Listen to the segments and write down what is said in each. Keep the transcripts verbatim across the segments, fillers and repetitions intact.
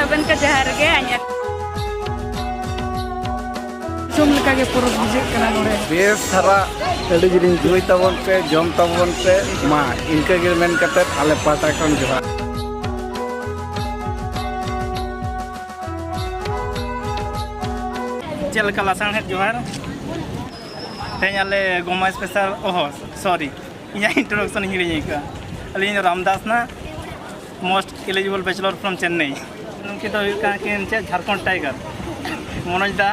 ᱟᱵᱮᱱ ᱠᱚ ᱡᱟᱦᱟᱸ ᱨᱮᱜᱮ ᱟᱹᱧᱟᱹ᱾ ᱫᱤᱥᱚᱢ ᱞᱮᱠᱟᱜᱮ ᱯᱚᱨᱚᱵᱽ ᱵᱩᱡᱷᱟᱹᱜ ᱠᱟᱱᱟ ᱱᱚᱰᱮ᱾ ᱵᱮᱥ ᱫᱷᱟᱨᱟ ᱟᱹᱰᱤ ᱡᱤᱞᱤᱧ ᱧᱩᱭ ᱛᱟᱵᱚᱱ ᱯᱮ, ᱡᱚᱢ ᱛᱟᱵᱚᱱ ᱯᱮ, ᱢᱟ ᱤᱱᱠᱟᱹ ᱜᱮ ᱢᱮᱱ ᱠᱟᱛᱮ ᱟᱞᱮ ᱯᱟᱦᱴᱟ ᱠᱷᱚᱱ ᱡᱚᱦᱟᱨ᱾ ᱪᱮᱫ ᱞᱮᱠᱟ ᱞᱟᱥᱟᱲᱦᱮᱫ ᱡᱚᱦᱟᱨ᱾ ᱛᱮᱦᱮᱧ ᱟᱞᱮ ᱜᱚᱢᱟ ᱥᱯᱮᱥᱟᱞ, ᱚᱦᱚ, ᱥᱚᱨᱤ, ᱤᱧᱟᱹᱜ ᱤᱱᱴᱨᱳᱰᱟᱠᱥᱚᱱ ᱤᱧ ᱦᱤᱲᱤᱧ ᱟᱠᱟᱫᱼᱟ᱾ ᱟᱹᱞᱤᱧ ᱫᱚ ᱨᱟᱢᱫᱟᱥ ᱱᱟ, most eligible bachelor from Chennai᱾ ᱱᱩᱠᱤᱱ ᱫᱚ ᱦᱩᱭᱩᱜ ᱠᱟᱱᱟ ᱠᱤᱱ ᱪᱮᱫ, ᱡᱷᱟᱲᱠᱷᱚᱸᱰ ᱴᱟᱭᱜᱟᱨ᱾ ᱢᱚᱱᱳᱡᱽ ᱫᱟ,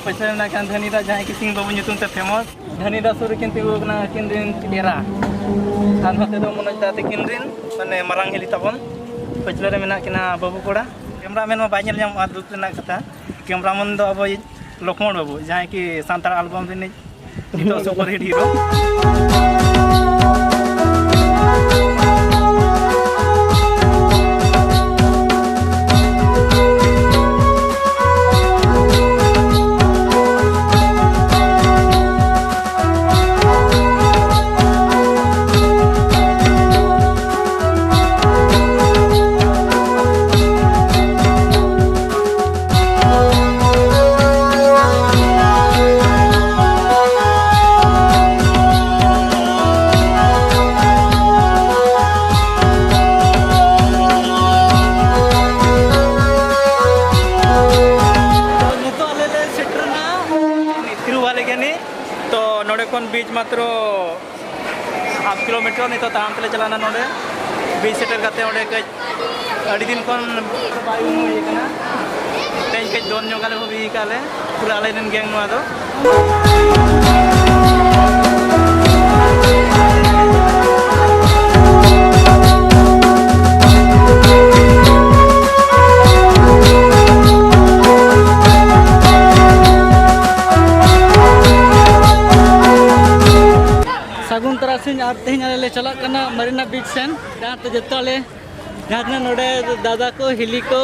ᱯᱟᱹᱪᱷᱞᱟᱹ ᱨᱮ ᱢᱮᱱᱟᱜ ᱠᱤᱱᱟ ᱫᱷᱟᱹᱱᱤ ᱫᱟ, ᱡᱟᱦᱟᱸᱭ ᱠᱤ ᱥᱤᱝ ᱵᱟᱹᱵᱩ ᱧᱩᱛᱩᱢ ᱛᱮ ᱯᱷᱮᱢᱟᱥ᱾ ᱫᱷᱟᱹᱱᱤ ᱫᱟ ᱥᱩᱨ ᱨᱮᱠᱤᱱ ᱛᱤᱸᱜᱩ ᱟᱠᱟᱱᱟ ᱟᱹᱠᱤᱱ ᱨᱮᱱ ᱮᱨᱟ᱾ ᱟᱨ ᱱᱚᱛᱮ ᱫᱚ ᱢᱚᱱᱳᱡᱽ ᱫᱟ ᱛᱟᱹᱠᱤᱱ ᱨᱮᱱ, ᱢᱟᱱᱮ, ᱢᱟᱨᱟᱝ ᱦᱤᱞᱤ ᱛᱟᱵᱚᱱ᱾ ᱯᱟᱹᱪᱷᱞᱟᱹ ᱨᱮ ᱢᱮᱱᱟᱜ ᱠᱤᱱᱟ ᱵᱟᱹᱵᱩ ᱠᱚᱲᱟ᱾ ᱠᱮᱢᱨᱟᱢᱮᱱ ᱢᱟ ᱵᱟᱭ ᱧᱮᱞ ᱧᱟᱢᱚᱜᱼᱟ, ᱫᱩᱠ ᱨᱮᱱᱟᱜ ᱠᱟᱛᱷᱟ᱾ ᱠᱮᱢᱨᱟᱢᱮᱱ ᱫᱚ ᱟᱵᱚᱭᱤᱡ ᱞᱚᱠᱷᱢᱚᱬ ᱵᱟᱹᱵᱩ, ᱡᱟᱦᱟᱸᱭ ᱠᱤ ᱥᱟᱱᱛᱟᱲ ᱟᱞᱵᱟᱢ ᱨᱤᱱᱤᱡ ᱱᱤᱛᱚᱜ ᱥᱩᱯᱟᱨ ᱦᱤᱴ ᱦᱤᱨᱳ᱾ ᱛᱚ, ᱱᱤᱛᱚᱜ ᱟᱞᱮ ᱞᱮ ᱥᱮᱴᱮᱨ ᱮᱱᱟ ᱛᱤᱨᱩᱵᱟᱞᱮ ᱜᱷᱟᱱᱤ᱾ ᱛᱚ, ᱱᱚᱰᱮ ᱠᱷᱚᱱ ᱵᱤᱪ ᱢᱟᱛᱨᱚ ᱦᱟᱯ ᱠᱤᱞᱳᱢᱤᱴᱟᱨ᱾ ᱱᱤᱛᱚᱜ ᱛᱟᱲᱟᱢ ᱛᱮᱞᱮ ᱪᱟᱞᱟᱣᱱᱟ ᱱᱚᱰᱮ᱾ ᱵᱤᱪ ᱥᱮᱴᱮᱨ ᱠᱟᱛᱮ ᱚᱸᱰᱮ ᱠᱟᱹᱡ ᱟᱹᱰᱤ ᱫᱤᱱ ᱠᱷᱚᱱ ᱵᱟᱭ ᱩᱢ ᱦᱩᱭ ᱟᱠᱟᱱᱟ᱾ ᱛᱮᱦᱮᱧ ᱠᱟᱹᱡ ᱫᱚᱱ ᱧᱚᱜ ᱟᱞᱮ, ᱦᱚᱸ ᱦᱩᱭ ᱟᱠᱟᱫ ᱞᱮ ᱯᱩᱨᱟᱹ ᱟᱞᱮ ᱨᱮᱱ ᱜᱮᱝ ᱱᱚᱣᱟ ᱫᱚ᱾ ᱥᱟᱹᱜᱩᱱ ᱛᱟᱨᱟᱥᱤᱧ, ᱟᱨ ᱛᱮᱦᱮᱧ ᱟᱞᱮ ᱞᱮ ᱪᱟᱞᱟᱜ ᱠᱟᱱᱟ ᱢᱟᱨᱤᱱᱟ ᱵᱤᱪ ᱥᱮᱱ, ᱡᱟᱦᱟᱸ ᱛᱮ ᱡᱚᱛᱚ ᱟᱞᱮ ᱡᱟᱦᱟᱸ ᱛᱤᱱᱟᱹᱜ ᱱᱚᱰᱮ ᱫᱟᱫᱟ ᱠᱚ, ᱦᱤᱞᱤ ᱠᱚ,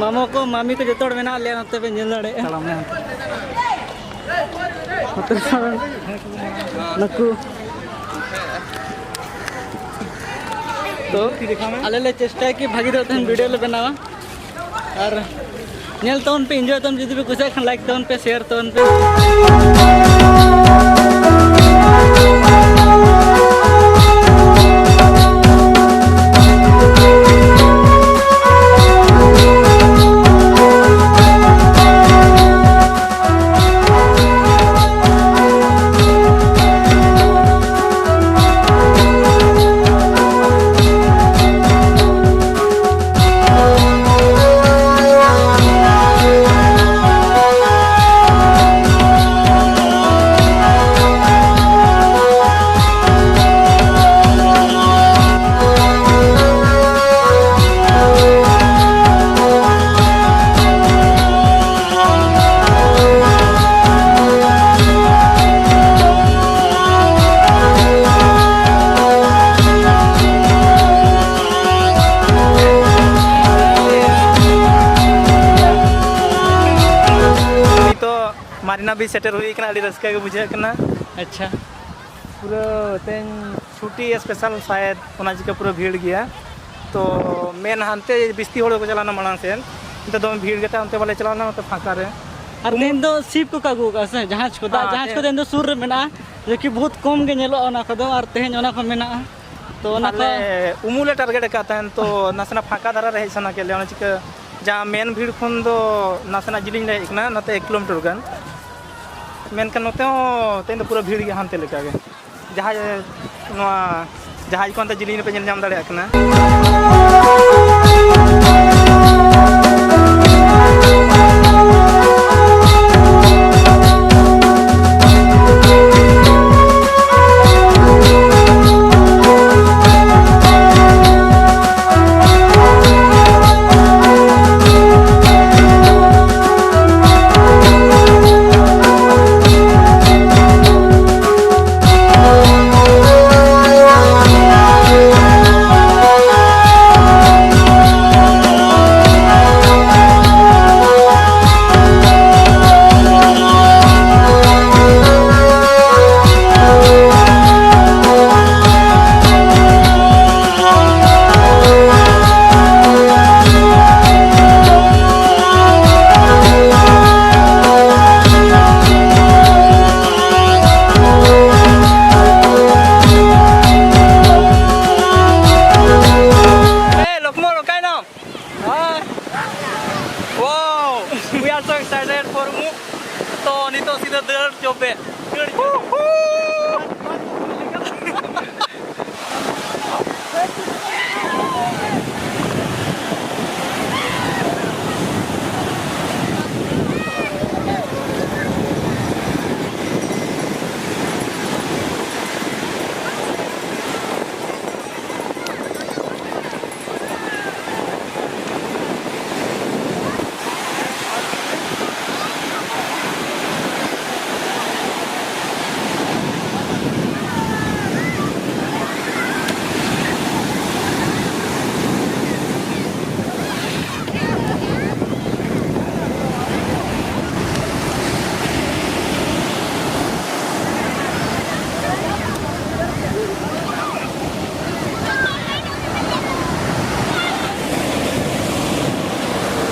ᱢᱟᱢᱚ ᱠᱚ, ᱢᱟᱢᱤ ᱠᱚ, ᱡᱚᱛᱚ ᱦᱚᱲ ᱢᱮᱱᱟᱜ ᱞᱮᱭᱟ, ᱱᱚᱛᱮ ᱯᱮ ᱧᱮᱞ ᱫᱟᱲᱮᱭᱟᱜᱼᱟ᱾ ᱛᱟᱲᱟᱢ ᱢᱮ ᱦᱟᱱᱛᱮ᱾ ᱱᱚᱛᱮ ᱨᱮ ᱱᱩᱠᱩ᱾ ᱛᱚ, ᱟᱞᱮ ᱞᱮ ᱪᱮᱥᱴᱟᱭᱟ ᱠᱤ ᱵᱷᱟᱹᱜᱤ ᱫᱚ ᱛᱮᱦᱮᱧ ᱵᱷᱤᱰᱤᱭᱳ ᱞᱮ ᱵᱮᱱᱟᱣᱟ᱾ ᱟᱨ ᱧᱮᱞ ᱛᱟᱵᱚᱱ ᱯᱮ, ᱮᱱᱡᱚᱭ ᱛᱟᱵᱚᱱ, ᱡᱩᱫᱤ ᱯᱮ ᱠᱩᱥᱤᱭᱟᱜ ᱠᱷᱟᱱ ᱞᱟᱭᱤᱠ ᱛᱟᱵᱚᱱ ᱯᱮ, ᱥᱮᱭᱟᱨ ᱛᱟᱵᱚᱱ ᱯᱮ᱾ ᱱᱤᱛᱚᱜ ᱢᱟᱨᱤᱱᱟ ᱵᱤᱪ ᱥᱮᱴᱮᱨ ᱦᱩᱭ ᱠᱟᱱᱟ, ᱟᱹᱰᱤ ᱨᱟᱹᱥᱠᱟᱹ ᱜᱮ ᱵᱩᱡᱷᱟᱹᱜ ᱠᱟᱱᱟ᱾ ᱟᱪᱪᱷᱟ᱾ ᱯᱩᱨᱟᱹ ᱛᱮᱦᱮᱧ ᱪᱷᱩᱴᱤ ᱥᱯᱮᱥᱟᱞ ᱥᱟᱭᱮᱫ, ᱚᱱᱟ ᱪᱤᱠᱟᱹ ᱯᱩᱨᱟᱹ ᱵᱷᱤᱲ ᱜᱮᱭᱟ᱾ ᱛᱚ ᱢᱮᱱ ᱦᱟᱱᱛᱮ ᱵᱤᱥᱛᱤ ᱦᱚᱲ ᱠᱚ ᱪᱟᱞᱟᱣᱱᱟ ᱢᱟᱲᱟᱝ ᱥᱮᱫ, ᱱᱤᱛᱚᱜ ᱫᱚᱢᱮ ᱵᱷᱤᱲ ᱜᱮᱛᱮ ᱚᱱᱛᱮ ᱵᱟᱞᱮ ᱪᱟᱞᱟᱣᱱᱟ, ᱱᱚᱛᱮ ᱯᱷᱟᱸᱠᱟ ᱨᱮ᱾ ᱟᱨ ᱩᱢᱩᱞ ᱛᱮᱦᱮᱧ ᱫᱚ ᱥᱤᱯ ᱠᱚᱠᱚ ᱟᱹᱜᱩ ᱟᱠᱟᱫᱼᱟ ᱥᱮ, ᱡᱟᱦᱟᱡᱽ ᱠᱚ, ᱫᱟᱜ ᱦᱮᱸ, ᱡᱟᱦᱟᱡᱽ ᱛᱮ ᱠᱚ ᱛᱮᱦᱮᱧ ᱫᱚ ᱥᱩᱨ ᱨᱮ ᱢᱮᱱᱟᱜᱼᱟ, ᱡᱮ ᱠᱤ ᱵᱚᱦᱩᱛ ᱠᱚᱢ ᱜᱮ ᱧᱮᱞᱚᱜᱼᱟ ᱚᱱᱟ ᱠᱚᱫᱚ, ᱟᱨ ᱛᱮᱦᱮᱧ ᱚᱱᱟ ᱠᱚ ᱢᱮᱱᱟᱜᱼᱟ᱾ ᱛᱚ ᱚᱱᱟ ᱠᱚ ᱟᱞᱮ ᱩᱢᱩᱞ ᱞᱮ ᱴᱟᱨᱜᱮᱴ ᱟᱠᱟᱫ ᱛᱟᱦᱮᱱ, ᱛᱚ ᱱᱟᱥᱮᱱᱟᱜ ᱯᱷᱟᱸᱠᱟ ᱫᱷᱟᱨᱟ ᱨᱮ ᱦᱮᱡ ᱥᱟᱱᱟ ᱠᱮᱫ ᱞᱮᱭᱟ, ᱚᱱᱟ ᱪᱤᱠᱟᱹ ᱡᱟᱦᱟᱸ ᱢᱮᱱ ᱵᱷᱤᱲ ᱠᱷᱚᱱ ᱫᱚ ᱱᱟᱥᱮᱱᱟᱜ ᱡᱤᱞᱤᱧ ᱞᱮ ᱦᱮᱡ ᱟᱠᱟᱱᱟ, ᱱᱚᱛᱮ ᱮᱠ ᱠᱤᱞᱳᱢᱤᱴᱟᱨ ᱜᱟᱱ᱾ ᱢᱮᱱᱠᱷᱟᱱ ᱱᱚᱛᱮ ᱦᱚᱸ ᱛᱮᱦᱮᱧ ᱫᱚ ᱯᱩᱨᱟᱹ ᱵᱷᱤᱲ ᱜᱮᱭᱟ ᱦᱟᱱᱛᱮ ᱞᱮᱠᱟ ᱜᱮ᱾ ᱡᱟᱦᱟᱸᱭ ᱱᱚᱣᱟ ᱡᱟᱦᱟᱡᱽ ᱠᱚ ᱦᱟᱱᱛᱮ ᱡᱤᱞᱤᱧ ᱨᱮᱯᱮ ᱧᱮᱞ ᱧᱟᱢ ᱫᱟᱲᱮᱭᱟᱜ ᱠᱟᱱᱟ᱾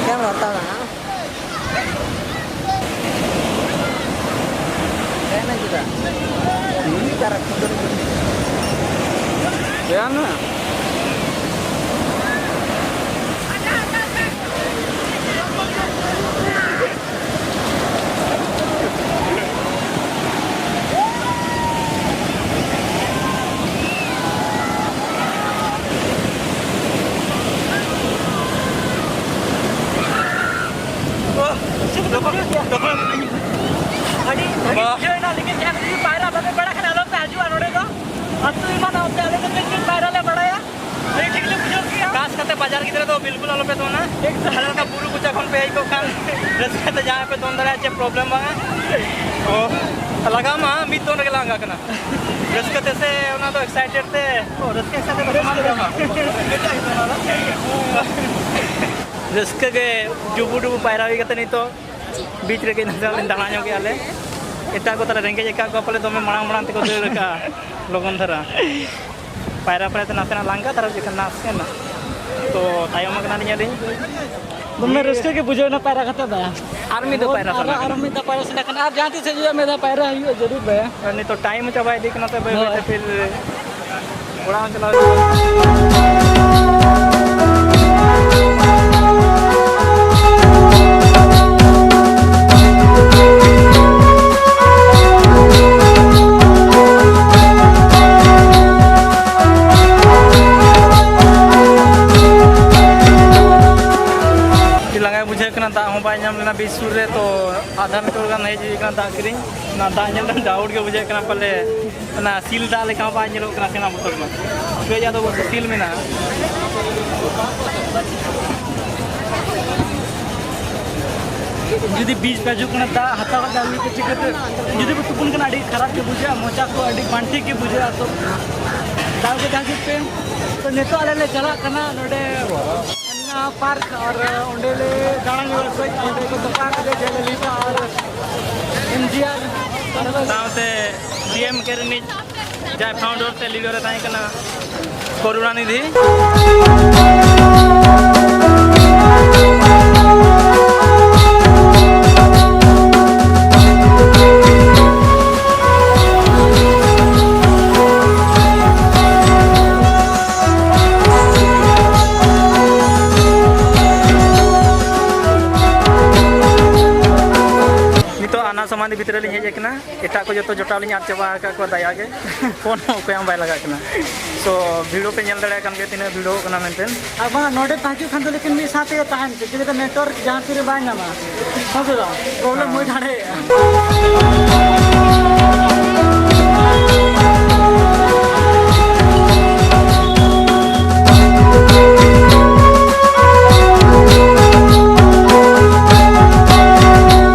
Camera ᱛᱟᱲᱟᱝᱟ᱾ ᱦᱮᱸ, ᱢᱮᱱ ᱠᱮᱫᱟ᱾ ᱦᱩᱸ? ᱪᱟᱨᱟ ᱠᱷᱩᱱᱴᱟᱹᱣ ᱨᱮ᱾ ᱦᱮᱸ, ᱢᱮ᱾ ᱟᱹᱰᱤ, ᱟᱹᱰᱤ ᱵᱟᱦ᱾ ᱵᱩᱡᱷᱟᱹᱣ ᱮᱱᱟ, ᱞᱮᱠᱤᱱ ᱡᱟᱦᱟᱸ ᱠᱚ ᱡᱩᱫᱤ ᱯᱟᱭᱨᱟ ᱵᱟᱯᱮ ᱵᱟᱲᱟᱭ ᱠᱷᱟᱱ ᱟᱞᱚᱯᱮ ᱦᱤᱡᱩᱜᱼᱟ ᱱᱚᱰᱮ ᱫᱚ᱾ ᱟᱹᱛᱩ ᱮᱢᱟᱱ ᱚᱱᱛᱮ ᱟᱞᱮ ᱫᱚ ᱠᱟᱹᱡ ᱠᱟᱹᱡ ᱯᱟᱭᱨᱟ ᱞᱮ ᱵᱟᱲᱟᱭᱟ᱾ ᱟᱹᱰᱤ ᱴᱷᱤᱠ ᱞᱮ ᱵᱩᱡᱷᱟᱹᱣ ᱠᱮᱜᱼᱟ᱾ ᱠᱷᱟᱥ ᱠᱟᱛᱮ ᱵᱟᱡᱟᱨ ᱜᱤᱫᱽᱨᱟᱹ ᱫᱚ ᱵᱤᱞᱠᱩᱞ ᱟᱞᱚᱯᱮ ᱫᱚᱱᱟ᱾ ᱮᱠᱫᱚᱢ᱾ ᱟᱞᱮ ᱞᱮᱠᱟ ᱵᱩᱨᱩ ᱠᱚᱪᱟ ᱠᱷᱚᱱ ᱯᱮ ᱦᱮᱡ ᱠᱚᱜ ᱠᱷᱟᱱ ᱨᱟᱹᱥᱠᱟᱹ ᱛᱮ ᱡᱟᱦᱟᱸᱭ ᱯᱮ ᱫᱚᱱ ᱫᱟᱲᱮᱭᱟᱜᱼᱟ, ᱪᱮᱫ problem ᱵᱟᱝᱟ᱾ ᱚ, ᱞᱟᱜᱟᱣ ᱢᱟ ᱢᱤᱫ ᱫᱚᱱ ᱨᱮᱜᱮ ᱞᱟᱸᱜᱟ ᱠᱟᱱᱟ᱾ ᱨᱟᱹᱥᱠᱟᱹ ᱛᱮ ᱥᱮ ᱚᱱᱟ ᱫᱚ excited ᱛᱮ᱾ ᱚ, ᱨᱟᱹᱥᱠᱟᱹ excited ᱛᱮ ᱥᱟᱱᱟᱢ ᱜᱮ ᱟᱢᱟᱜ᱾ ᱨᱟᱹᱥᱠᱟᱹ ᱜᱮ ᱰᱩᱵᱩ ᱰᱩᱵᱩ ᱯᱟᱭᱨᱟ ᱦᱩᱭ ᱠᱟᱛᱮ ᱱᱤᱛᱚᱜ beach ᱨᱮᱜᱮ ᱱᱟᱥᱮ ᱱᱟᱜ ᱞᱮ ᱫᱟᱬᱟ ᱧᱚᱜ ᱠᱮᱜᱼᱟ ᱞᱮ᱾ ᱮᱴᱟᱜ ᱠᱚ ᱛᱟᱞᱮ ᱨᱮᱸᱜᱮᱡ ᱟᱠᱟᱫ ᱠᱚᱣᱟ ᱯᱟᱞᱮ ᱫᱚᱢᱮ, ᱢᱟᱲᱟᱝ ᱢᱟᱲᱟᱝ ᱛᱮᱠᱚ ᱫᱟᱹᱲ ᱟᱠᱟᱜᱼᱟ ᱞᱚᱜᱚᱱ ᱫᱷᱟᱨᱟ᱾ ᱯᱟᱭᱨᱟ ᱯᱟᱭᱨᱟ ᱛᱮ ᱱᱟᱥᱮ ᱱᱟᱜ ᱞᱟᱸᱜᱟ ᱫᱷᱟᱨᱟ ᱵᱩᱡᱷᱟᱹᱜ ᱠᱟᱱᱟ, ᱱᱟᱥᱮ ᱱᱟᱜ᱾ ᱛᱚ ᱛᱟᱭᱚᱢ ᱟᱠᱟᱱᱟ ᱞᱤᱧ ᱟᱹᱞᱤᱧ᱾ ᱫᱚᱢᱮ ᱨᱟᱹᱥᱠᱟᱹ ᱜᱮ ᱵᱩᱡᱷᱟᱹᱣ ᱮᱱᱟ ᱯᱟᱭᱨᱟ ᱠᱟᱛᱮ ᱫᱚ᱾ ᱟᱨ ᱢᱤᱫ ᱫᱷᱟᱣ ᱯᱟᱭᱨᱟ ᱟᱨᱚ, ᱥᱟᱱᱟ ᱟᱨᱚ ᱠᱟᱱᱟ᱾ ᱢᱤᱫ ᱫᱷᱟᱣ ᱯᱟᱭᱨᱟ ᱥᱟᱱᱟ ᱠᱟᱱᱟ᱾ ᱟᱨ ᱡᱟᱦᱟᱸ ᱛᱤᱥ ᱦᱤᱡᱩᱜᱼᱟ, ᱢᱤᱫ ᱫᱷᱟᱣ ᱯᱟᱭᱨᱟ ᱦᱩᱭᱩᱜᱼᱟ ᱡᱟᱹᱨᱩᱲ ᱵᱮ᱾ ᱟᱨ ᱱᱤᱛᱚᱜ time ᱦᱚᱸ ᱪᱟᱵᱟ ᱤᱫᱤᱜ ᱠᱟᱱᱟ, ᱛᱚ ᱵᱟᱹᱭ ᱵᱟᱹᱭ ᱛᱮ ᱦᱳᱭ᱾ ᱯᱷᱤᱨ ᱚᱲᱟᱜ ᱦᱚᱸ ᱪᱟᱞᱟᱣ ᱦᱩᱭᱩᱜᱼᱟ᱾ ᱵᱟᱭ ᱧᱟᱢ ᱞᱮᱱᱟ ᱵᱤᱨ ᱥᱩᱨ ᱨᱮ, ᱛᱚ ᱟᱫᱷᱟ ᱢᱤᱴᱟᱨ ᱜᱟᱱ ᱦᱮᱡ ᱦᱩᱭ ᱠᱟᱱᱟ ᱫᱟᱜ ᱠᱤᱨᱤᱧ᱾ ᱚᱱᱟ ᱫᱟᱜ ᱧᱮᱞ ᱛᱮ ᱰᱟᱣᱩᱴ ᱜᱮ ᱵᱩᱡᱷᱟᱹᱜ ᱠᱟᱱᱟ, ᱯᱟᱞᱮ ᱚᱱᱟ ᱥᱤᱞ ᱫᱟᱜ ᱞᱮᱠᱟ ᱦᱚᱸ ᱵᱟᱭ ᱧᱮᱞᱚᱜ ᱠᱟᱱᱟ ᱥᱮᱬᱟ ᱵᱚᱛᱚᱞ ᱢᱟ᱾ ᱠᱟᱹᱡ ᱟᱫᱚ ᱚᱵᱚᱥᱥᱳᱭ ᱥᱤᱞ ᱢᱮᱱᱟᱜᱼᱟ᱾ ᱡᱩᱫᱤ ᱵᱤᱡ ᱯᱮ ᱦᱤᱡᱩᱜ ᱠᱟᱱᱟ, ᱫᱟᱜ ᱦᱟᱛᱟᱣ ᱠᱟᱛᱮ ᱟᱹᱜᱩᱭ ᱯᱮ, ᱪᱤᱠᱟᱹᱛᱮ ᱡᱩᱫᱤ ᱯᱮ ᱛᱩᱯᱩᱱ ᱠᱟᱱᱟ, ᱟᱹᱰᱤ ᱠᱷᱟᱨᱟᱯ ᱜᱮ ᱵᱩᱡᱷᱟᱹᱜᱼᱟ, ᱢᱚᱪᱟ ᱠᱚ ᱟᱹᱰᱤ ᱵᱟᱝ ᱴᱷᱤᱠ ᱜᱮ ᱵᱩᱡᱷᱟᱹᱜᱼᱟ᱾ ᱛᱚ ᱫᱟᱜ ᱠᱟᱛᱮ ᱦᱤᱡᱩᱜ ᱯᱮ᱾ ᱛᱚ ᱱᱤᱛᱚᱜ ᱟᱞᱮ ᱞᱮ ᱪᱟᱞᱟᱜ ᱠᱟᱱᱟ ᱱᱚᱰᱮ ᱢᱮᱱᱟᱜᱼᱟ ᱯᱟᱨᱠ, ᱟᱨ ᱚᱸᱰᱮ ᱞᱮ ᱫᱟᱬᱟ ᱧᱚᱜᱟ ᱠᱟᱹᱡ, ᱚᱸᱰᱮ ᱠᱚ ᱛᱚᱯᱟ ᱠᱟᱛᱮ ᱡᱮᱞᱮᱞᱤᱠᱟ ᱟᱨ ᱮᱢ ᱡᱤ ᱟᱨ ᱥᱟᱶᱛᱮ ᱰᱤ ᱮᱢ ᱠᱮ ᱨᱤᱱᱤᱡ ᱡᱟᱦᱟᱸᱭ ᱯᱷᱟᱣᱩᱱᱰᱟᱨ ᱥᱮ ᱞᱤᱰᱟᱨ ᱮ ᱛᱟᱦᱮᱸ ᱠᱟᱱᱟ ᱠᱚᱨᱩᱬᱟᱱᱤᱫᱷᱤ᱾ ᱱᱤᱛᱚᱜ ᱟᱱᱟ ᱥᱚᱢᱟᱱᱤ ᱵᱷᱤᱛᱨᱤ ᱞᱤᱧ ᱦᱮᱡ ᱟᱠᱟᱱᱟ᱾ ᱮᱴᱟᱜ ᱠᱚ ᱡᱚᱛᱚ ᱡᱚᱴᱟᱣ ᱞᱤᱧ ᱟᱫ ᱪᱟᱵᱟ ᱟᱠᱟᱫ ᱠᱚᱣᱟ ᱫᱟᱭᱟ ᱜᱮ᱾ ᱯᱷᱳᱱ ᱦᱚᱸ ᱚᱠᱚᱭᱟᱜ ᱦᱚᱸ ᱵᱟᱭ ᱞᱟᱜᱟᱜ ᱠᱟᱱᱟ᱾ ᱛᱚ ᱵᱷᱤᱰᱤᱭᱳ ᱯᱮ ᱧᱮᱞ ᱫᱟᱲᱮᱭᱟᱜ ᱠᱟᱱ ᱜᱮᱭᱟ ᱛᱤᱱᱟᱹᱜ ᱵᱷᱤᱰᱤᱭᱳ ᱠᱟᱱᱟ ᱢᱮᱱᱛᱮ᱾ ᱟᱨ ᱵᱟᱝ, ᱱᱚᱰᱮ ᱯᱮ ᱦᱤᱡᱩᱜ ᱠᱷᱟᱱ ᱫᱚ ᱞᱮᱠᱤᱱ ᱢᱤᱫ ᱥᱟᱶ ᱛᱮᱜᱮ ᱛᱟᱦᱮᱱ ᱯᱮ, ᱪᱤᱠᱟᱹᱛᱮ ᱱᱮᱴᱣᱟᱨᱠ ᱡᱟᱦᱟᱸ ᱛᱤᱨᱮ ᱵᱟᱭ ᱧᱟᱢᱟ, ᱦᱮᱸ ᱥᱮ ᱵᱟᱝ? ᱯᱨᱚᱵᱞᱮᱢ ᱦᱩᱭ ᱫᱟᱲᱮᱭᱟᱜᱼᱟ᱾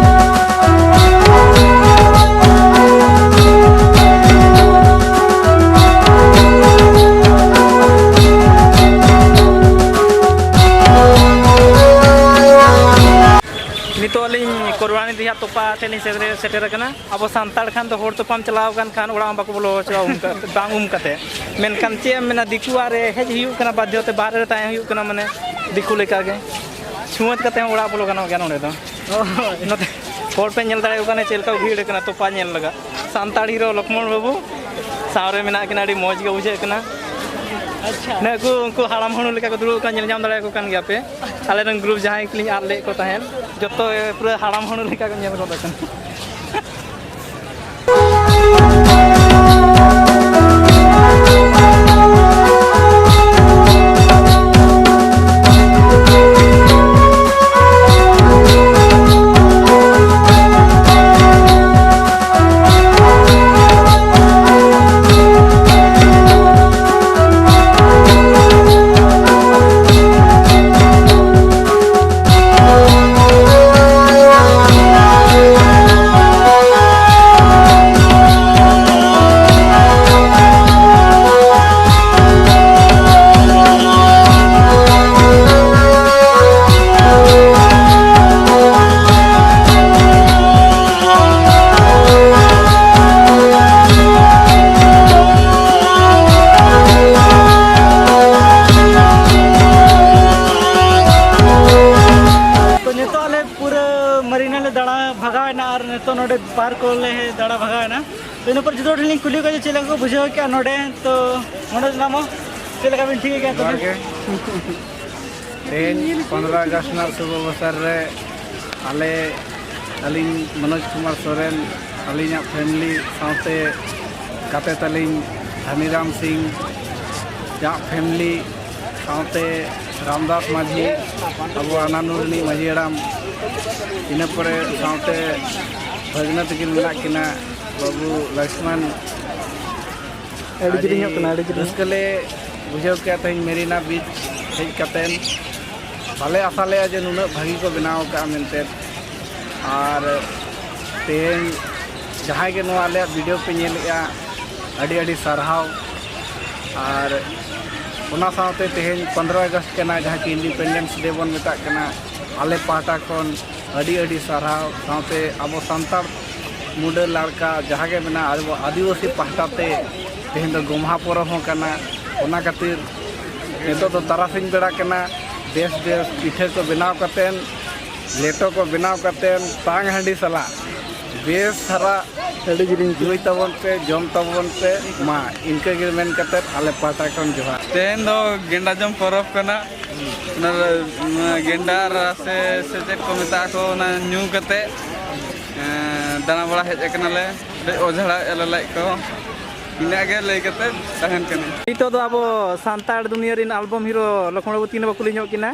ᱱᱤᱛᱚᱜ ᱟᱹᱞᱤᱧ ᱠᱚᱨᱩᱬᱟᱱᱤᱫᱷᱤᱭᱟᱜ ᱛᱚᱯᱟ ᱴᱷᱮᱱ ᱞᱤᱧ ᱥᱮᱴᱮᱨ, ᱥᱮᱴᱮᱨ ᱟᱠᱟᱱᱟ᱾ ᱟᱵᱚ ᱥᱟᱱᱛᱟᱲ ᱠᱷᱟᱱ ᱫᱚ ᱦᱚᱲ ᱛᱚᱯᱟᱢ ᱪᱟᱞᱟᱣ ᱟᱠᱟᱱ ᱠᱷᱟᱱ ᱚᱲᱟᱜ ᱦᱚᱸ ᱵᱟᱠᱚ ᱵᱚᱞᱚ ᱦᱚᱪᱚᱣᱟᱜᱼᱟ ᱩᱢ ᱠᱟ-, ᱵᱟᱝ ᱩᱢ ᱠᱟᱛᱮ᱾ ᱢᱮᱱᱠᱷᱟᱱ ᱪᱮᱫ ᱮᱢ ᱢᱮᱱᱟ, ᱫᱤᱠᱩ ᱚᱲᱟᱜ ᱨᱮ ᱦᱮᱡ ᱦᱩᱭᱩᱜ ᱠᱟᱱᱟ, ᱵᱟᱫᱽᱫᱷᱚ ᱛᱮ ᱵᱟᱦᱨᱮ ᱨᱮ ᱛᱟᱦᱮᱸ ᱦᱩᱭᱩᱜ ᱠᱟᱱᱟ, ᱢᱟᱱᱮ ᱫᱤᱠᱩ ᱞᱮᱠᱟᱜᱮ᱾ ᱪᱷᱩᱸᱣᱟᱹᱛ ᱠᱟᱛᱮ ᱦᱚᱸ ᱚᱲᱟᱜ ᱵᱚᱞᱚ ᱜᱟᱱᱚᱜ ᱜᱮᱭᱟ ᱱᱚᱰᱮ ᱫᱚ᱾ ᱦᱳᱭ᱾ ᱱᱚᱛᱮ ᱦᱚᱲ ᱯᱮ ᱧᱮᱞ ᱫᱟᱲᱮᱭᱟᱠᱚ ᱠᱟᱱᱟ ᱪᱮᱫ ᱞᱮᱠᱟ ᱵᱷᱤᱲ ᱟᱠᱟᱱᱟ ᱛᱚᱯᱟ ᱧᱮᱞ ᱞᱟᱜᱟᱜ᱾ ᱥᱟᱱᱛᱟᱲ ᱦᱤᱨᱳ ᱞᱚᱠᱷᱢᱚᱬ ᱵᱟᱹᱵᱩ ᱥᱟᱶ ᱨᱮ ᱢᱮᱱᱟᱜ ᱠᱤᱱᱟ, ᱟᱹᱰᱤ ᱢᱚᱡᱽ ᱜᱮ ᱵᱩᱡᱷᱟᱹᱜ ᱠᱟᱱᱟ᱾ ᱟᱪᱪᱷᱟ᱾ ᱱᱩᱠᱩ, ᱩᱱᱠᱩ ᱦᱟᱲᱟᱢ ᱦᱚᱲ ᱞᱮᱠᱟ ᱠᱚ ᱫᱩᱲᱩᱵ ᱟᱠᱟᱱ, ᱧᱮᱞ ᱧᱟᱢ ᱫᱟᱲᱮᱭᱟᱠᱚ ᱠᱟᱱ ᱜᱮᱭᱟ ᱯᱮ᱾ ᱟᱞᱮ ᱨᱮᱱ ᱜᱨᱩᱯ ᱡᱟᱦᱟᱸᱭ ᱠᱚᱞᱤᱧ ᱟᱫ ᱞᱮᱫ ᱠᱚ ᱛᱟᱦᱮᱸᱫ, ᱡᱚᱛᱚ ᱯᱩᱨᱟᱹ ᱦᱟᱲᱟᱢ ᱦᱚᱲ ᱞᱮᱠᱟ ᱠᱚ ᱧᱮᱞ ᱜᱚᱫ ᱟᱠᱟᱱᱟ᱾ ᱯᱟᱨᱠ ᱠᱚᱞᱮ ᱫᱟᱬᱟ ᱵᱷᱟᱜᱟᱣ ᱮᱱᱟ᱾ ᱛᱚ ᱤᱱᱟᱹ ᱯᱚᱨ ᱡᱚᱛᱚ ᱦᱚᱲ ᱴᱷᱮᱱ ᱞᱤᱧ ᱠᱩᱞᱤ ᱠᱚᱣᱟ ᱡᱮ ᱪᱮᱫ ᱞᱮᱠᱟ ᱠᱚ ᱵᱩᱡᱷᱟᱹᱣ ᱠᱮᱜᱼᱟ ᱱᱚᱰᱮ᱾ ᱛᱚ ᱱᱚᱰᱮ ᱫᱚ ᱱᱟᱢᱚ ᱪᱮᱫ ᱞᱮᱠᱟ ᱵᱤᱱ ᱴᱷᱤᱠᱟᱹ ᱠᱮᱜᱼᱟ ᱛᱚᱵᱮ? ᱡᱚᱦᱟᱨ ᱜᱮ᱾ ᱛᱮᱦᱮᱧ ᱯᱚᱱᱨᱚ ᱟᱜᱚᱥᱴ ᱨᱮᱱᱟᱜ ᱥᱩᱵ ᱚᱵᱚᱥᱚᱨ ᱨᱮ ᱟᱞᱮ, ᱟᱹᱞᱤᱧ ᱢᱚᱱᱳᱡᱽ ᱠᱩᱢᱟᱨ ᱥᱚᱨᱮᱱ, ᱟᱹᱞᱤᱧᱟᱜ ᱯᱷᱮᱢᱤᱞᱤ ᱥᱟᱶᱛᱮ ᱜᱟᱛᱮ ᱛᱟᱹᱞᱤᱧ ᱫᱷᱟᱱᱤᱨᱟᱢ ᱥᱤᱝ, ᱟᱡᱟᱜ ᱯᱷᱮᱢᱤᱞᱤ ᱥᱟᱶᱛᱮ ᱨᱟᱢᱫᱟᱥ ᱢᱟᱹᱡᱷᱤ, ᱟᱵᱚ ᱟᱱᱟᱱᱩ ᱨᱤᱱᱤᱡ ᱢᱟᱹᱡᱷᱤ ᱦᱟᱲᱟᱢ, ᱤᱱᱟᱹ ᱯᱚᱨᱮ ᱥᱟᱶᱛᱮ ᱵᱷᱟᱹᱜᱽᱱᱟᱹ ᱛᱟᱹᱠᱤᱱ ᱢᱮᱱᱟᱜ ᱠᱤᱱᱟ, ᱵᱟᱹᱵᱩ ᱞᱚᱠᱥᱢᱚᱱ᱾ ᱟᱹᱰᱤ ᱡᱤᱞᱤᱧᱚᱜ ᱠᱟᱱᱟ, ᱟᱹᱰᱤ ᱡᱤᱞᱤᱧ᱾ ᱨᱟᱹᱥᱠᱟᱹ ᱞᱮ ᱵᱩᱡᱷᱟᱹᱣ ᱠᱮᱫᱟ ᱛᱮᱦᱮᱧ ᱢᱮᱨᱤᱱᱟ ᱵᱤᱪ ᱦᱮᱡ ᱠᱟᱛᱮᱱ᱾ ᱵᱟᱞᱮ ᱟᱥᱟ ᱞᱮᱫᱼᱟ ᱡᱮ ᱱᱩᱱᱟᱹᱜ ᱵᱷᱟᱹᱜᱤ ᱠᱚ ᱵᱮᱱᱟᱣ ᱟᱠᱟᱫᱼᱟ ᱢᱮᱱᱛᱮ᱾ ᱟᱨ ᱛᱮᱦᱮᱧ ᱡᱟᱦᱟᱸᱭ ᱜᱮ ᱱᱚᱣᱟ ᱟᱞᱮᱭᱟᱜ ᱵᱷᱤᱰᱤᱭᱳ ᱯᱮ ᱧᱮᱞᱮᱫᱼᱟ, ᱟᱹᱰᱤ ᱟᱹᱰᱤ ᱥᱟᱨᱦᱟᱣ᱾ ᱟᱨ ᱚᱱᱟ ᱥᱟᱶᱛᱮ ᱛᱮᱦᱮᱧ ᱯᱚᱱᱨᱚ ᱟᱜᱚᱥᱴ ᱠᱟᱱᱟ, ᱡᱟᱦᱟᱸ ᱠᱤ ᱤᱱᱰᱤᱯᱮᱱᱰᱮᱱᱥ ᱰᱮ ᱵᱚᱱ ᱢᱮᱛᱟᱜ ᱠᱟᱱᱟ, ᱟᱞᱮ ᱯᱟᱦᱴᱟ ᱠᱷᱚᱱ ᱟᱹᱰᱤ ᱟᱹᱰᱤ ᱥᱟᱨᱦᱟᱣ᱾ ᱥᱟᱶᱛᱮ ᱟᱵᱚ ᱥᱟᱱᱛᱟᱲ ᱢᱩᱰᱟᱹ ᱞᱟᱲᱠᱟ ᱡᱟᱦᱟᱸ ᱜᱮ ᱢᱮᱱᱟᱜᱼᱟ, ᱟᱵᱚ ᱟᱹᱫᱤᱵᱟᱹᱥᱤ ᱯᱟᱦᱴᱟ ᱛᱮ ᱛᱮᱦᱮᱧ ᱫᱚ ᱜᱚᱢᱦᱟ ᱯᱚᱨᱚᱵᱽ ᱦᱚᱸ ᱠᱟᱱᱟ᱾ ᱚᱱᱟ ᱠᱷᱟᱹᱛᱤᱨ ᱱᱤᱛᱚᱜ ᱫᱚ ᱛᱟᱨᱟᱥᱤᱧ ᱵᱮᱲᱟ ᱠᱟᱱᱟ, ᱵᱮᱥ ᱵᱮᱥ ᱯᱤᱴᱷᱟᱹ ᱠᱚ ᱵᱮᱱᱟᱣ ᱠᱟᱛᱮᱱ, ᱞᱮᱴᱚ ᱠᱚ ᱵᱮᱱᱟᱣ ᱠᱟᱛᱮᱱ, ᱛᱟᱝ ᱦᱟᱺᱰᱤ ᱥᱟᱞᱟᱜ ᱵᱮᱥ ᱫᱷᱟᱨᱟ ᱟᱹᱰᱤ ᱡᱤᱞᱤᱧ᱾ ᱧᱩᱭ ᱛᱟᱵᱚᱱ ᱯᱮ, ᱡᱚᱢ ᱛᱟᱵᱚᱱ ᱯᱮ᱾ ᱢᱟ ᱤᱱᱠᱟᱹ ᱜᱮ ᱢᱮᱱ ᱠᱟᱛᱮᱫ ᱟᱞᱮ ᱯᱟᱦᱴᱟ ᱠᱷᱚᱱ ᱡᱚᱦᱟᱨ᱾ ᱛᱮᱦᱮᱧ ᱫᱚ ᱜᱮᱸᱰᱟ ᱡᱚᱢ ᱯᱚᱨᱚᱵᱽ ᱠᱟᱱᱟ᱾ ᱚᱱᱟ ᱨᱮ, ᱚᱱᱟ ᱜᱮᱸᱰᱟ ᱨᱟᱥᱮ ᱥᱮ ᱪᱮᱫ ᱠᱚ ᱢᱮᱛᱟᱜ ᱠᱚ, ᱚᱱᱟ ᱧᱩ ᱠᱟᱛᱮ, ᱮᱸ, ᱫᱟᱬᱟ ᱵᱟᱲᱟ ᱦᱮᱡ ᱟᱠᱟᱱᱟᱞᱮ᱾ ᱟᱹᱰᱤ ᱚᱡᱷᱟᱲᱟ ᱮ ᱞᱟᱞᱟᱭ ᱠᱚ᱾ ᱤᱱᱟᱹᱜ ᱜᱮ ᱞᱟᱹᱭ ᱠᱟᱛᱮ ᱛᱟᱦᱮᱱ ᱠᱟᱹᱱᱟᱹᱧ᱾ ᱱᱤᱛᱚᱜ ᱫᱚ ᱟᱵᱚ ᱥᱟᱱᱛᱟᱲ ᱫᱩᱱᱤᱭᱟᱹ ᱨᱮᱱ ᱟᱞᱵᱚᱢ ᱦᱤᱨᱳ ᱞᱚᱠᱷᱢᱚᱬ ᱵᱟᱹᱵᱩ ᱛᱤᱱ ᱵᱟᱠᱚ ᱞᱟᱹᱭ ᱧᱚᱜ ᱠᱤᱱᱟ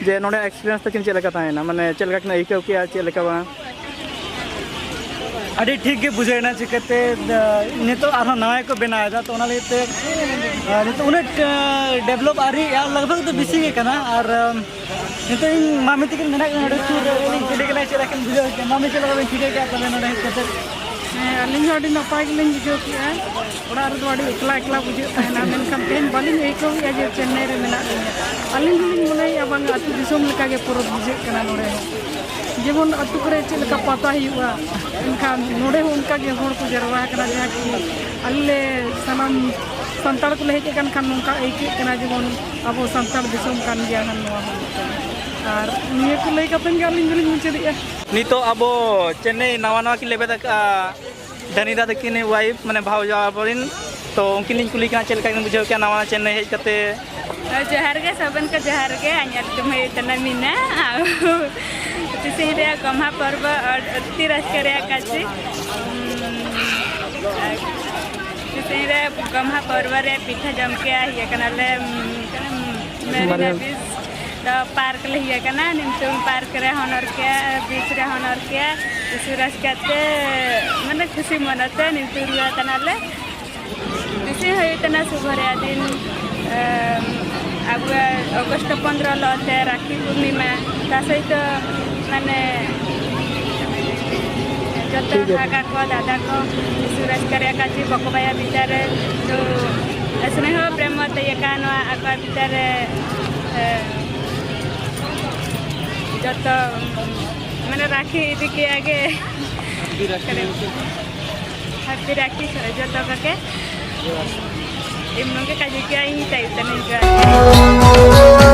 ᱡᱮ ᱱᱚᱰᱮ ᱮᱠᱥᱯᱤᱨᱤᱭᱮᱱᱥ ᱛᱟᱹᱠᱤᱱ ᱪᱮᱫ ᱞᱮᱠᱟ ᱛᱟᱦᱮᱸᱭᱮᱱᱟ, ᱢᱟᱱᱮ ᱪᱮᱫ ᱞᱮᱠᱟ ᱠᱤᱱ ᱟᱹᱭᱠᱟᱹᱣ ᱠᱮᱜᱼᱟ, ᱪᱮᱫ ᱞᱮᱠᱟ ᱵᱟᱝ? ᱟᱹᱰᱤ ᱴᱷᱤᱠ ᱜᱮ ᱵᱩᱡᱷᱟᱹᱣ ᱮᱱᱟ᱾ ᱪᱤᱠᱟᱹᱛᱮ ᱫᱟ-, ᱱᱤᱛᱚᱜ ᱟᱨᱦᱚᱸ ᱱᱟᱣᱟ ᱜᱮᱠᱚ ᱵᱮᱱᱟᱣ ᱮᱫᱟ, ᱛᱚ ᱚᱱᱟ ᱞᱟᱹᱜᱤᱫ ᱛᱮ, ᱟᱨ ᱱᱤᱛᱚᱜ ᱩᱱᱟᱹᱜ ᱰᱮᱵᱷᱞᱚᱯ ᱟᱹᱣᱨᱤ ᱟᱨ ᱞᱟᱜᱽ ᱵᱷᱟᱜᱽ ᱫᱚ ᱵᱮᱥᱤ ᱜᱮ ᱠᱟᱱᱟ᱾ ᱟᱨ ᱟᱢ, ᱱᱤᱛᱚᱜ ᱤᱧ ᱢᱟᱢᱤ ᱛᱟᱹᱠᱤᱱ ᱢᱮᱱᱟᱜ ᱠᱤᱱᱟ ᱱᱚᱰᱮ ᱥᱩᱨ ᱨᱮ, ᱩᱱᱤ ᱠᱩᱞᱤ ᱠᱟᱱᱟᱭ ᱪᱮᱫ ᱞᱮᱠᱟ ᱠᱤᱱ ᱵᱩᱡᱷᱟᱹᱣ ᱠᱮᱫᱟ᱾ ᱢᱟᱢᱤ, ᱪᱮᱫ ᱞᱮᱠᱟ ᱵᱤᱱ ᱴᱷᱤᱠᱟᱹ ᱠᱮᱫᱟ ᱛᱚᱵᱮ ᱱᱚᱰᱮ ᱦᱮᱡ ᱠᱟᱛᱮ? ᱦᱮᱸ, ᱟᱹᱞᱤᱧ ᱦᱚᱸ ᱟᱹᱰᱤ ᱱᱟᱯᱟᱭ ᱜᱮᱞᱤᱧ ᱵᱩᱡᱷᱟᱹᱣ ᱠᱮᱫᱼᱟ᱾ ᱚᱲᱟᱜ ᱨᱮᱫᱚ ᱟᱹᱰᱤ ᱮᱠᱞᱟ ᱮᱠᱞᱟ ᱵᱩᱡᱷᱟᱹᱜ ᱛᱟᱦᱮᱱᱟ, ᱢᱮᱱᱠᱷᱟᱱ ᱛᱮᱦᱮᱧ ᱵᱟᱹᱞᱤᱧ ᱟᱹᱭᱠᱟᱹᱣᱮᱫᱼᱟ ᱡᱮ ᱪᱮᱱᱱᱟᱭ ᱨᱮ ᱢᱮᱱᱟᱜ ᱞᱤᱧᱟ᱾ ᱟᱹᱞᱤᱧ ᱫᱚᱞᱤᱧ ᱢᱚᱱᱮᱭᱮᱫᱼᱟ ᱵᱟᱝ, ᱟᱹᱛᱩ ᱫᱤᱥᱚᱢ ᱞᱮᱠᱟᱜᱮ ᱯᱚᱨᱚᱵᱽ ᱵᱩᱡᱷᱟᱹᱜ ᱠᱟᱱᱟ ᱱᱚᱰᱮ ᱦᱚᱸ᱾ ᱡᱮᱢᱚᱱ ᱟᱹᱛᱩ ᱠᱚᱨᱮ ᱪᱮᱫ ᱞᱮᱠᱟ ᱯᱟᱛᱟ ᱦᱩᱭᱩᱜᱼᱟ, ᱮᱱᱠᱷᱟᱱ ᱱᱚᱰᱮ ᱦᱚᱸ ᱚᱱᱠᱟᱜᱮ ᱦᱚᱲ ᱠᱚ ᱡᱟᱨᱣᱟ ᱟᱠᱟᱱᱟ, ᱡᱟᱦᱟᱸ ᱠᱤ ᱟᱞᱮ ᱥᱟᱱᱟᱢ ᱥᱟᱱᱛᱟᱲ ᱠᱚᱞᱮ ᱦᱮᱡ ᱟᱠᱟᱱ ᱠᱷᱟᱱ ᱱᱚᱝᱠᱟ ᱟᱹᱭᱠᱟᱹᱜ ᱠᱟᱱᱟ ᱡᱮᱢᱚᱱ ᱟᱵᱚ ᱥᱟᱱᱛᱟᱲ ᱫᱤᱥᱚᱢ ᱠᱟᱱ ᱜᱮᱭᱟ ᱱᱚᱣᱟ ᱦᱚᱸ᱾ ᱟᱨ ᱱᱤᱭᱟᱹ ᱠᱚ ᱞᱟᱹᱭ ᱠᱟᱛᱮ ᱜᱮ ᱟᱹᱞᱤᱧ ᱫᱚᱞᱤᱧ ᱢᱩᱪᱟᱹᱫᱮᱜᱼᱟ᱾ ᱱᱤᱛᱚᱜ ᱟᱵᱚ ᱪᱮᱱᱱᱟᱭ ᱱᱟᱣᱟ ᱱᱟᱣᱟ ᱠᱤᱱ ᱞᱮᱵᱮᱫ ᱟᱠᱟᱫᱼᱟ ᱫᱷᱟᱱᱤ ᱫᱟ ᱛᱟᱹᱠᱤᱱ ᱣᱟᱭᱤᱯᱷ, ᱢᱟᱱᱮ ᱵᱷᱟᱣᱡᱟ ᱟᱵᱚᱨᱮᱱ᱾ ᱛᱚ ᱩᱱᱠᱤᱱ ᱞᱤᱧ ᱠᱩᱞᱤ ᱠᱟᱱᱟ, ᱪᱮᱫ ᱞᱮᱠᱟ ᱠᱤᱱ ᱵᱩᱡᱷᱟᱹᱣ ᱠᱮᱫᱼᱟ ᱱᱟᱣᱟ ᱪᱮᱱᱱᱟᱭ ᱦᱮᱡ ᱠᱟᱛᱮ? ᱡᱚᱦᱟᱨ ᱜᱮ, ᱥᱟᱵᱚᱱ ᱠᱚ ᱡᱚᱦᱟᱨ ᱜᱮ᱾ ᱟᱨ ᱧᱮᱞ ᱛᱮᱢ ᱦᱩᱭᱩᱜ ᱠᱟᱱᱟ ᱢᱤᱱᱟ᱾ ᱟᱨ ᱛᱤᱥᱤᱧ ᱨᱮᱭᱟᱜ ᱜᱚᱢᱦᱟ ᱯᱚᱨᱵᱚ ᱟᱹᱰᱤ ᱨᱟᱹᱥᱠᱟᱹ ᱨᱮᱭᱟᱜ ᱠᱟᱹᱪᱤ᱾ ᱩᱢ, ᱟᱨ ᱛᱤᱥᱤᱧ ᱨᱮ ᱜᱚᱢᱦᱟ ᱯᱚᱨᱵᱚ ᱨᱮ ᱯᱤᱴᱷᱟᱹ ᱡᱚᱢ ᱠᱮᱜᱼᱟ, ᱤᱭᱟᱹ ᱠᱟᱱᱟᱞᱮ, ᱩᱢ, ᱢᱮᱨᱤᱱᱟ ᱵᱤᱪ ᱫᱚ ᱯᱟᱨᱠ ᱞᱮ ᱤᱭᱟᱹ ᱠᱟᱱᱟ᱾ ᱱᱤᱛᱚᱝ ᱯᱟᱨᱠ ᱨᱮ ᱦᱚᱱᱚᱨ ᱠᱮᱜᱼᱟ, ᱵᱤᱪ ᱨᱮ ᱦᱚᱱᱚᱨ ᱠᱮᱜᱼᱟ᱾ ᱠᱩᱥᱤ ᱨᱟᱹᱥᱠᱟᱹ ᱛᱮ, ᱢᱟᱱᱮ ᱠᱩᱥᱤ ᱢᱚᱱᱮ ᱛᱮ ᱱᱤᱛᱚᱝ ᱨᱩᱣᱟᱹᱲ ᱠᱟᱱᱟᱞᱮ᱾ ᱵᱮᱥᱤ ᱦᱩᱭᱩᱜ ᱠᱟᱱᱟ ᱥᱩᱵᱷᱚ ᱨᱮᱭᱟᱜ ᱫᱤᱱ, ᱮᱢ, ᱟᱵᱚᱣᱟᱜ ᱚᱜᱚᱥᱴ ᱯᱚᱱᱫᱽᱨᱚ ᱦᱤᱞᱳᱜ ᱛᱮ ᱨᱟᱠᱷᱤ ᱯᱩᱨᱱᱤᱢᱟ, ᱚᱱᱟ ᱥᱚᱦᱤᱛ ᱢᱟᱱᱮ ᱡᱚᱛᱚ ᱴᱷᱤᱠ ᱜᱮᱭᱟ᱾ ᱵᱷᱟᱜᱟ ᱠᱚ, ᱫᱟᱫᱟ ᱠᱚ, ᱡᱤᱥᱩ ᱨᱟᱡᱽᱠᱟᱨ ᱨᱮᱭᱟᱜ ᱠᱟᱹᱡᱤ ᱵᱟᱠᱚ ᱵᱟᱭᱟ ᱵᱤᱪᱟᱨ ᱨᱮ, ᱛᱚ ᱥᱱᱮᱦᱚ ᱯᱨᱮᱢ ᱛᱮ ᱤᱭᱟᱹ ᱠᱟᱱᱟ ᱱᱚᱣᱟ ᱟᱠᱚᱣᱟᱜ ᱵᱤᱪᱟᱨ ᱨᱮ, ᱮ, ᱡᱚᱛᱚ ᱢᱟᱱᱮ ᱨᱟᱠᱷᱤ ᱤᱫᱤ ᱠᱮᱜᱼᱟ ᱜᱮ᱾ ᱦᱟᱹᱯᱤ ᱨᱟᱠᱷᱤ᱾ ᱦᱟᱹᱯᱤ ᱨᱟᱠᱷᱤ ᱡᱚᱛᱚ ᱠᱚᱜᱮ᱾ ᱮᱢᱱᱤ ᱜᱮ ᱠᱟᱹᱡᱤ ᱠᱮᱜᱼᱟ ᱤᱧ ᱛᱟᱭ ᱩᱛᱟᱹᱨ ᱱᱤᱧ ᱡᱚᱦᱟᱨ᱾